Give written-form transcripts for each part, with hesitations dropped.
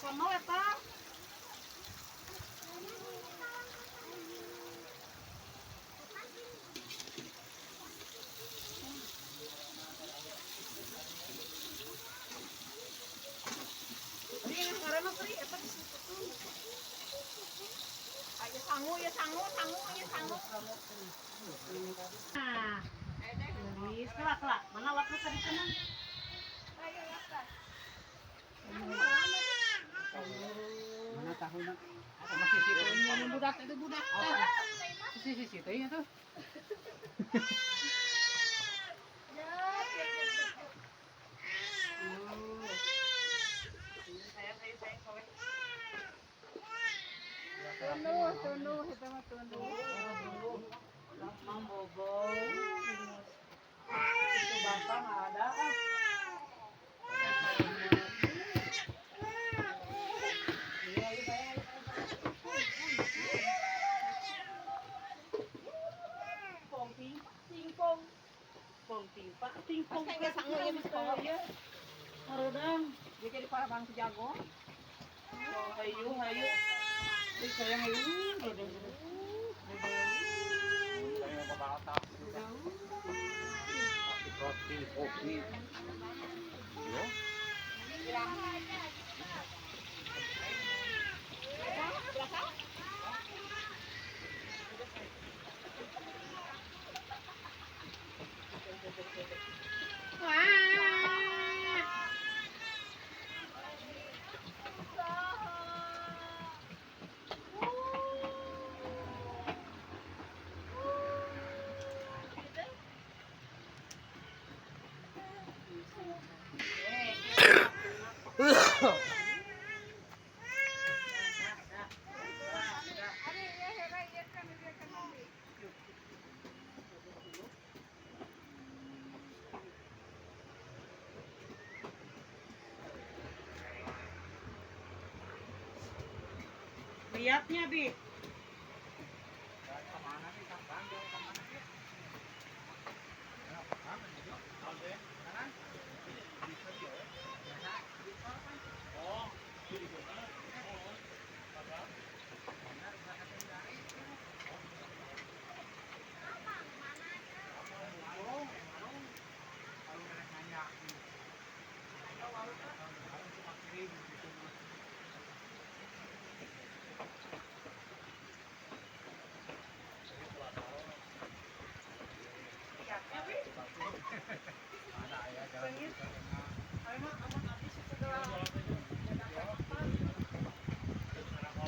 Sama eta. Ayo sangu ya sangu, sangu ya sangu. Nah, gelis kelak kelak. Mana waktu tadi tenang? Mana tahu nak? Masih situ ini budak itu budak. Si si situ ya tuh. Tunduh, tunduh, itu mah tunduh. Mang Bobo. Itu bapak nggak ada. Pong ting ting pong. Pong ting pak ting pong. Harodang. Dia jadi para bangku jago. Hayu hayu. Sayang hayu. Roti, kopi. Yo. Lihatnya, Bi.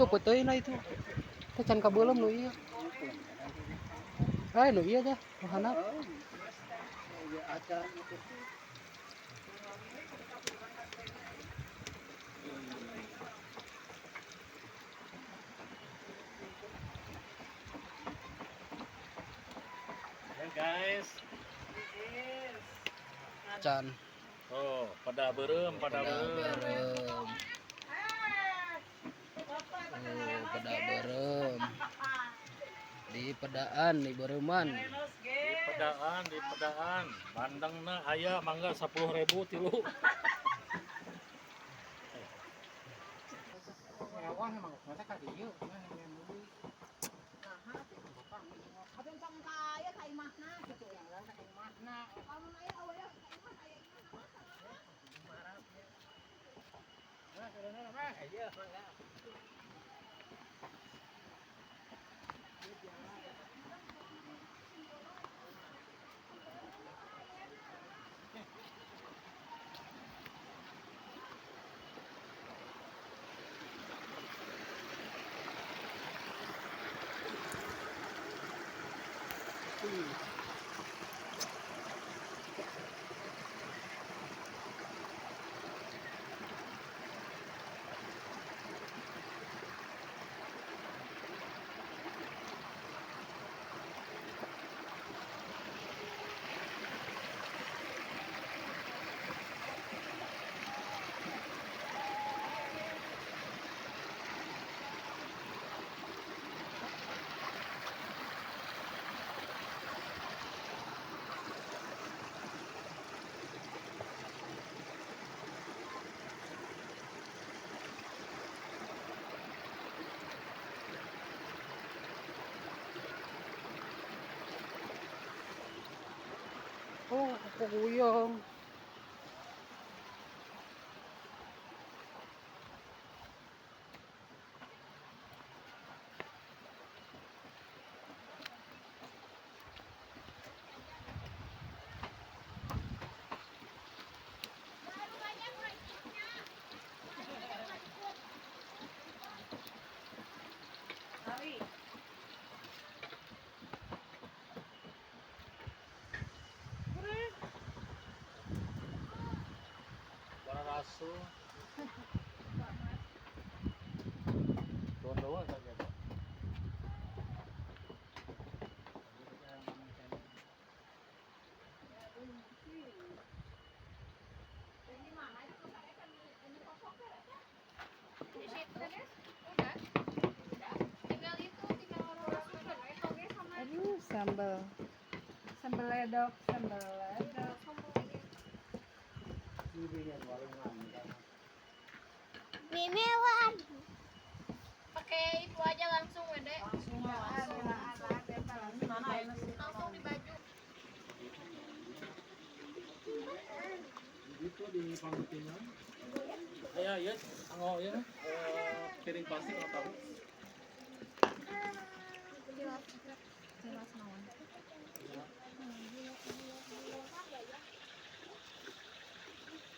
Tuh peuteuy lah itu. Teh can kabeuleum nu ieu. Ah, nu ieu teh, nu handap. Ya guys. Can. Oh, pada beureum, pada beureum. Beureum. Oh, pada beureum. Di pedaan, di bereuman. Di pedaan, di pedaan. Bandengna aya mangga 10.000 tilu. Kuguyong. Raso. Doon saja. Aduh, sambal. Sambal ledok, sambal ledok. Mimilan. Pakai itu aja langsung, Wede. Langsung Langsung di baju. Itu di Pangutinan. Iya, iya, anggo ya. Piring plastik atau tahu? Jelas naon.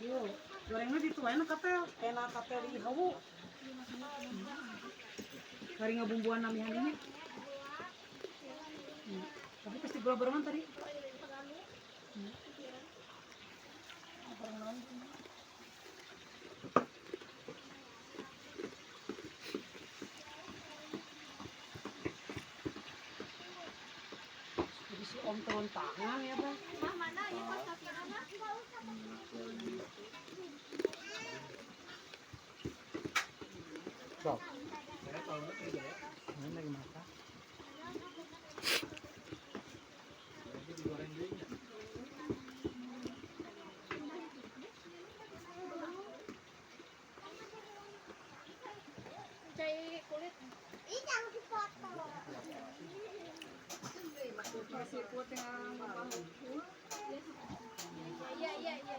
Yuk, gorengnya dituain katel, enak katel di hawu. Kari ngabumbuan namihan ini. Tapi pasti gula barengan tadi. Jadi si Om turun tangan ya, Bang. Mah mana ya pas kakinya mah? Sok. Saya tahu tidak ya. Ini lagi masak. Jadi digoreng dulu nya. Cai kulit. Ih, jangan dipotong. Iya, iya, iya.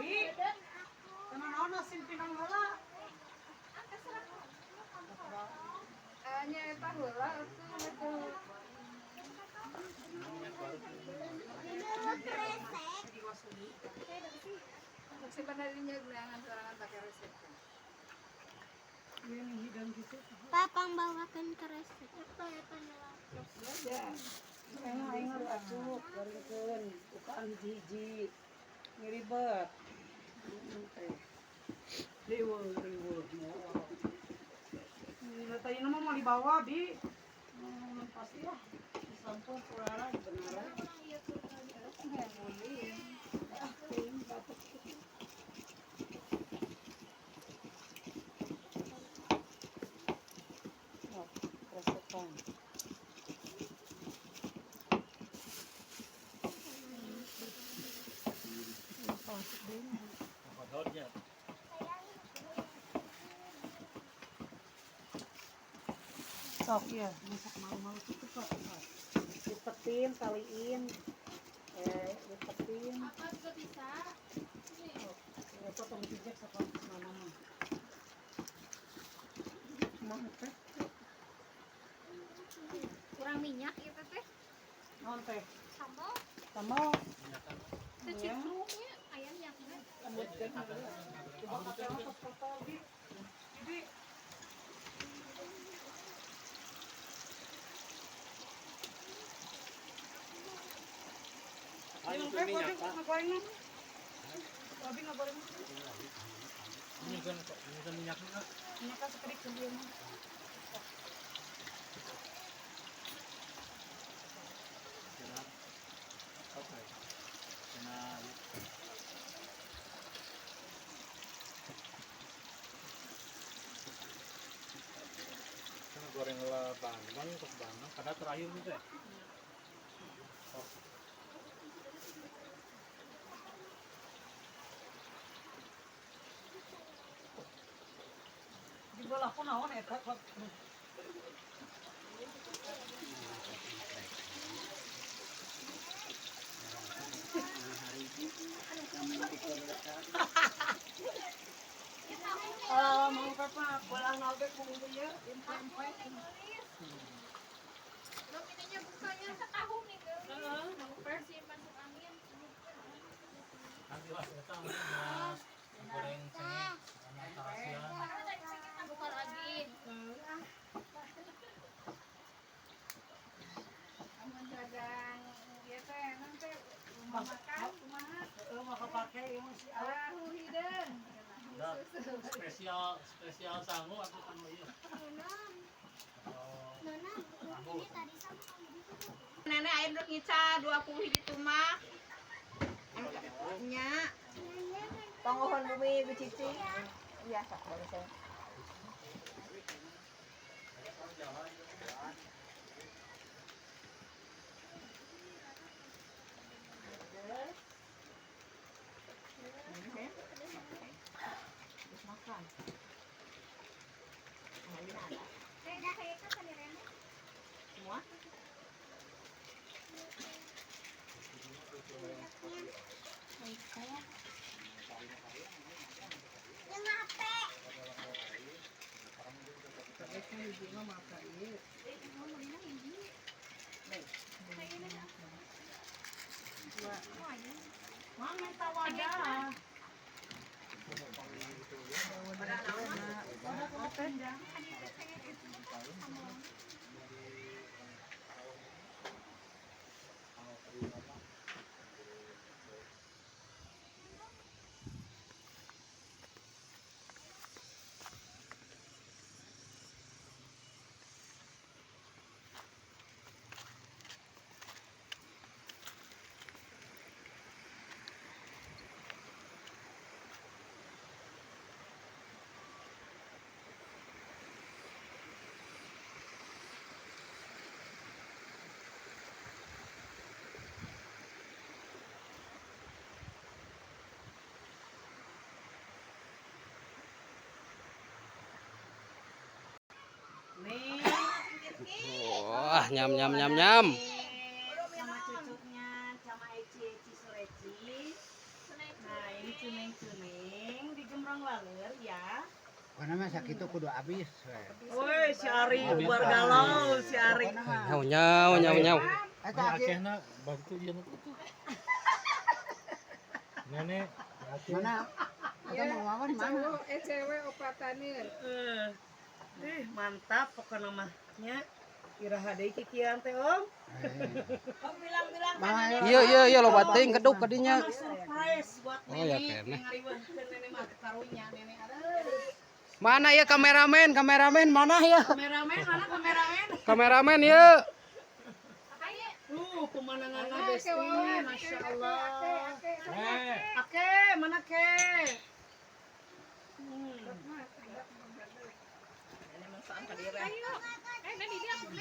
Ih, naon asin pinang heula. Nya eta heula atuh Menurut resep. Sebenarnya gelangan sorangan pakai resep. Iya nih hidang gitu. Papang bawakan ke resep. Apa ya panela? Ya. Emang aing harus acuk, gorengkeun, bukaan hiji-hiji. Ngiribet. Teh. Riweuh, riweuh. Ini tadi nama mau dibawa, Bi. Pasti lah. Disampur kurara benar. Ah, teuing batuk. Oh, resepan. Padahal Sok ya, masak malu-malu itu kok. Lipetin, kaliin. Lipetin. Apa juga bisa. Ya, potong jejak sama mama mah. Mau teh? Kurang minyak itu teh. Non teh. Sambal. Sama Teh citruknya ayam minyaknya. coba katelnya pas kotor, Bi. Bi. Ayo Minum teh, minyak, Babi Pak. ngegorengnya. Babi ngegorengnya. Ini kan minyaknya. Minyaknya sekedik sendiri mah. Oke. Kena Kena goreng lah bandeng, terus bandeng, karena terakhir nih teh. Oh. Di bola aku naon eta kok. Pulang nobek bumbu ya, tempe. Belum ininya bukanya setahun nih, versi masuk angin. Nanti lah kita goreng cengek sama tarasian. Buka lagi. Amun dagang ieu teh nanti rumah makan kumaha? Heeh, mau kepake ieu mah si awet. Tahu hideung. Nah, spesial spesial sangu aku kan ieu. Nona, ini tadi sama kamu gitu. Nenek aya nu ngica 20 hiji tumak. Nya. Tonggohon bumi bicici. Iya, sok barusan. Terus makan. Nah, ini ada. Semua? Yang HP. Mama minta wadah. Nih. Wah, nyam nyam nyam nyam. Sama cucunya, sama Eci Eci Sureci. Nah, ini cuneng-cuneng di Gembrong Waler ya. Karena mah sakitu kudu habis we. Woi, si Ari ubar galau, si Ari. Nyau nyau nyau nyau. Eta Ini aki Acehna bantu ieu nu kitu. Nenek Aceh. mana? Eta Mang Wawan mana? Cowok eh cewek opataneun. Ih, mantap pokoknya mah nya. Iraha deui kikian teh, Om. Om bilang-bilang Mama Iya iya iya loba teuing keduk ka dinya. surprise buat Oh, ya, nenek. kene. Ngariweuhkeun nenek mah karunya nenek aduh. Mana ya kameramen? Kameramen mana ya? Kameramen mana kameramen? Kameramen ya. Pemandangannya besti, Masya Allah. Eh, Ake, mana ke?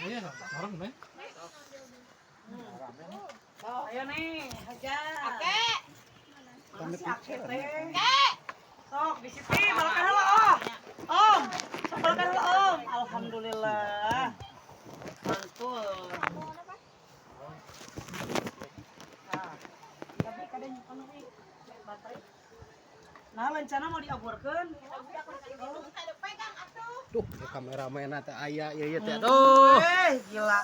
iya sareng nih. Ayo nih, hajar. Ake. Si Ake teh. Sok di situ, balakan heula oh. Om, sok balakan heula om. Alhamdulillah. Mantul. Nah, tapi kadang nyimpen we baterai. Nah, rencana mau diaborkeun. Duh, kameramen teh aya ieu ieu teh. Aduh. Eh, gila.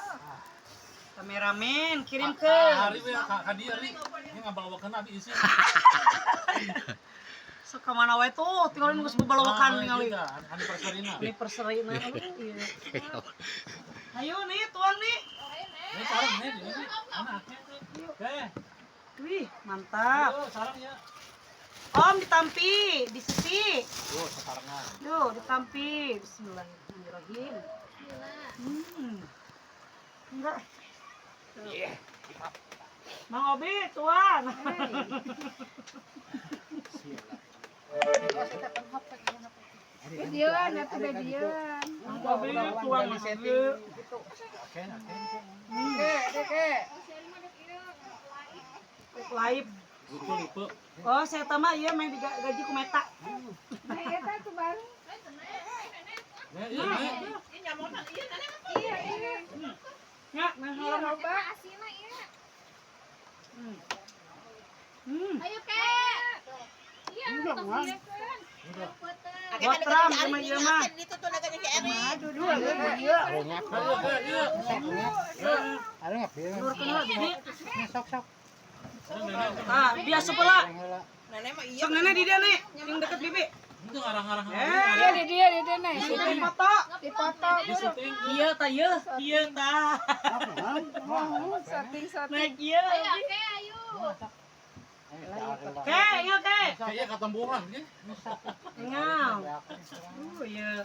Kameramen, kirim ke. Ari we ka dieu Ri. Ini ngabawakeun abi isi. Sok ka mana wae tuh, tinggalin geus bebalawakan ningali. Anniversary-na. Anniversary-na. Aduh, iya. Ayo nih, tuang nih. Ini sareng nih, ini. Mana Aceh teh? Eh, Wih, mantap. ayo sareng ya. Om ditampi di sisi. Tuh, sasarengan. Yuk, ditampi. Bismillahirrahmanirrahim. Enggak. Mang Obi, tuan. Videoan atuh videoan. Mang Obi, tuang Mang Obi. Aceh, Aceh. Oke, oke. Live. Lupa, lupa. Oh, saya tambah iya main digaji ku meta. Nah, eta tuh baru. Nih, iya, nih. Iya, iya. Ya, nah, Iya, loba. Asina iya. Hmm. Ayo kek. Iya, tos dieukeun. Udah. Peuteung. Botram sama ieu mah. Sok-sok. Ah, biasa pula. Sok nenek di dia nih, yang deket bibi. Itu ngarang-ngarang. Iya di dia nih. Di foto. Dipoto. Iya ta ieu, ieu ta. Setting setting. Naik ieu. Ayo, Ake, ayo. Ke, ieu ke. Kayaknya katembuhan ya. Ngau. Iya.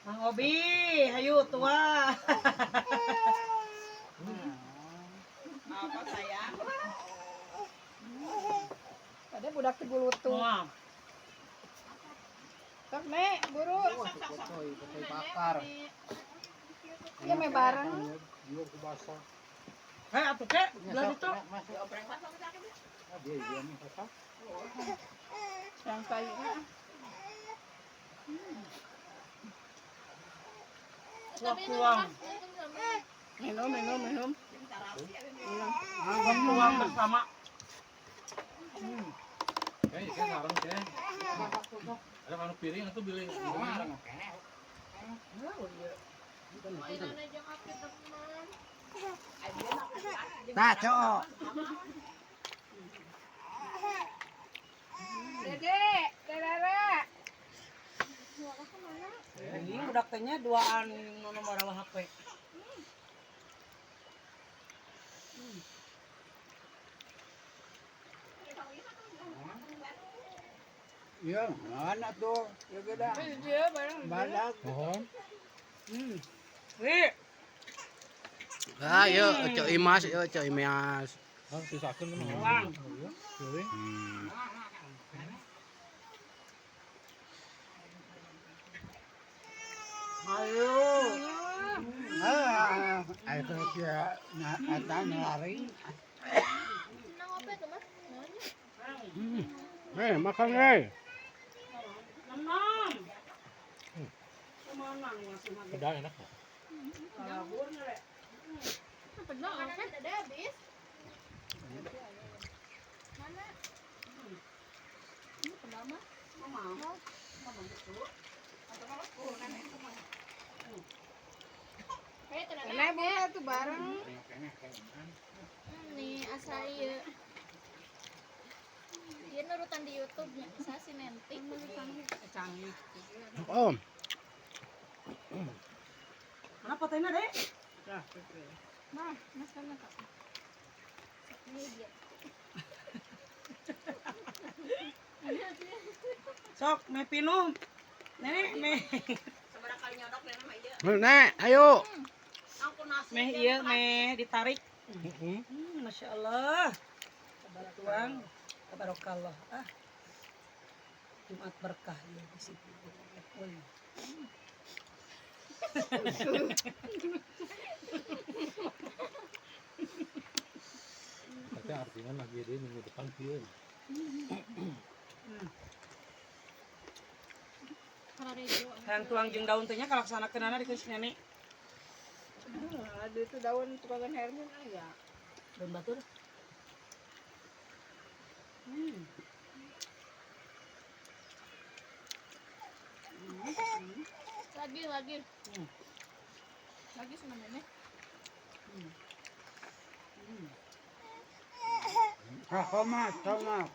Mang Obi, hayu tua. Apa sayang? Ada budak teh gulutu. Wah. Sok nek, buru. Putih bakar. Iya me bareng. Hei, atuh ke, belah ditu. Yang sayurnya. Tuang. Minum, minum, minum. Tuang bersama. Kayaknya kan sareng teh. Ada kanu piring atau beli. Nah, cok. Dede, Rara. Ini budak tehnya duaan nomor HP. Iya, mana tuh? Ya gede. Dia bareng. Badak. Mohon. Wih, Ah, yuk, Cok Imas, yuk, Cok Imas. Ah, sisakeun mah. tuang. Piring. Ayo. Ah, itu dia eta lari. Senang apa itu, Mas? Eh, makan eh. Enam. Kemana nih masih makan? Pedang enak ya? Makanan ada habis. Mana? Ini pertama. Nenek boleh tuh bareng. Nih asal ieu. Dia nurutan di YouTube-nya, saya si Nenti. Canggih. Om. Mana fotonya, Dek? Nah, mas kan kak. Ini dia. Sok, me pinuh. Nenek, me. Nek, ayo. Meh iya, meh ditarik. Masya Allah. Tuang, tabarakallah. Ah. Jumat berkah ya di situ. Woi. Tapi artinya lagi dia minggu depan kieu. Hayang tuang jeung daun teh nya kalaksanakeunana di keus nenek. Ada itu daun tukangan Hermin aya. Daun batur. Lagi, lagi. Lagi sama nenek. Ah, tomat, tomat.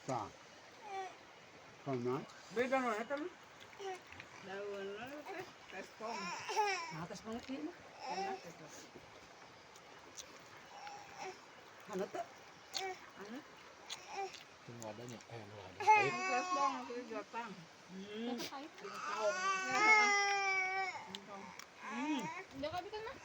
Tah. Tomat. Beda nu eta mah. Daun teh tespong. Nah, atas banget ieu mah. Enak itu. Haneut teh. Tunggu adanya. Nu ada. Pahit. Tespong aku jotang. Udah kok bikin mah?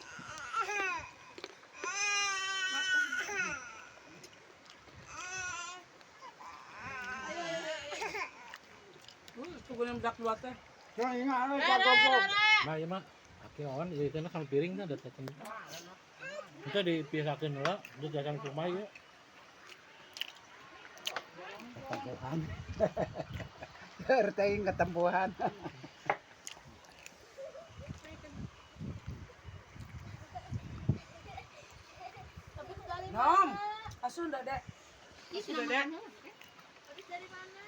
Tunggu yang budak dua teh. Cok, ingat anu cakep. Nah, ieu mah aki wawan jadi teh sama piring teh datang. Itu dipisakeun heula, dia jajan ke rumah ieu. Ketempuhan. Erteng ketempuhan. Tapi kembali Nom. Asun dek. Ih, Sudah, Dek. namanya. Dari mana?